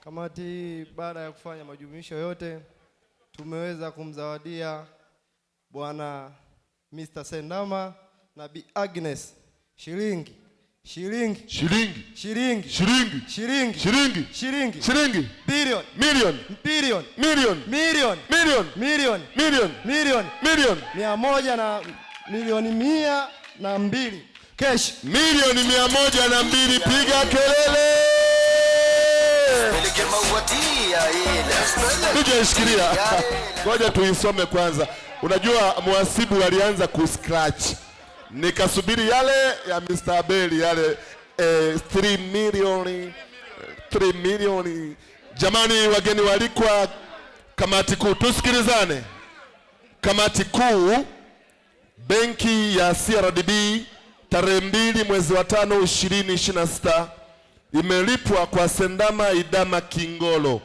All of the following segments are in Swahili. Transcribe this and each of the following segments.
Kamati hii baada ya kufanya majumuisho yote tumeweza kumzawadia Bwana Mr. Sendama na Bi Agnes shilingi shilingi shilingi shilingi shilingi shilingi shilingi shilingi shilingi bilioni milioni bilioni milioni milioni milioni milioni milioni milioni milioni 100 na milioni 102 cash. Milioni 102, piga kelele! DJ shikilia, ngoja tuisome kwanza. Unajua mhasibu alianza kuscratch, nikasubiri yale ya Mr. Abeli yale 3 milioni 3 milioni. Jamani, wageni walikwa, kamati kuu, tusikilizane. Kamati kuu benki ya CRDB tarehe 2 mwezi wa 5 2026 imelipwa kwa Sendama Idama Kingolo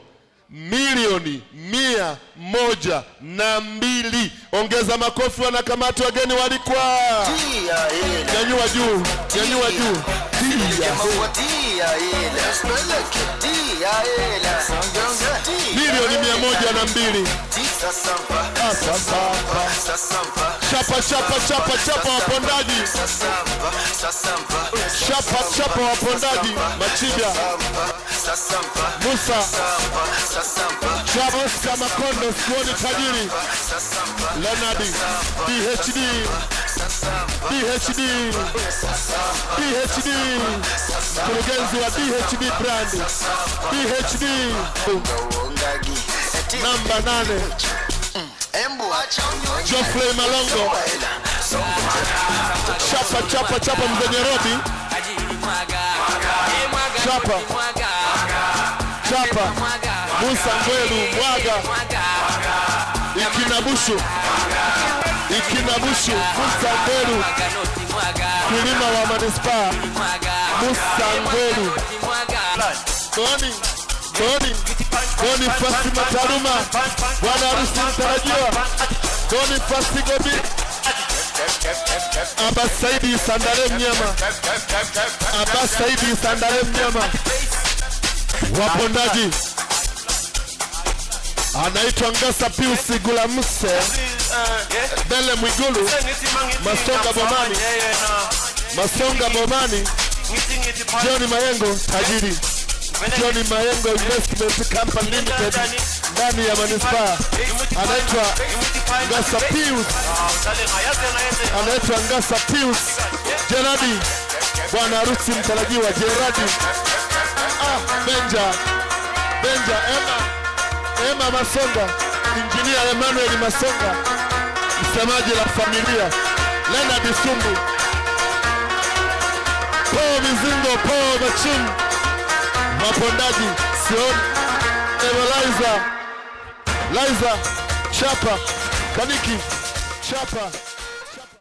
milioni 102. Ongeza makofi wanakamati, wageni walikwa, nyanyua juu, nyanyua juu. Milioni 102. Chapa chapa chapa chapa wapondaji, chapa chapa wapondaji, Machibya Musa Chapa Oscar Makondo, Sioni Tajiri, Leonard DHD DHD DHD, mkurugenzi wa DHD brand DHD namba 8 Geoffrey Malongo, chapa chapa chapa, mzee Nairobi, chapa chapa, Musa Ngwelu mwaga, Ikinabushu Ikinabushu, Musa Ngwelu, mkulima wa manispaa, Musa Ngwelu, Tony Tony Bonifasi Mataruma, bwana harusi mtarajiwa, Bonifasi Gobi, Abbas Saidi Sandale Mnyama, Abbas Saidi Sandale Mnyama, wapondaji anaitwa Ngasa Pius Gulamse Bele Mwigulu Masonga Bomani, Masonga Bomani, John Mayengo tajiri, John Mayengo Investment Company Limited ndani ya manispaa, anaitwa Ngasa Pius, anaitwa Ngasa Pius Gerardi, bwana harusi mtarajiwa Gerardi. Benja Benja Emma Emma Masonga, Injinia Emmanuel Masonga, msemaji la familia, Leonard Sumbu, Paul Mizingo, Paul Machum, wapondaji Sion, Eva Liza, Liza Chapa, Kaniki Chapa.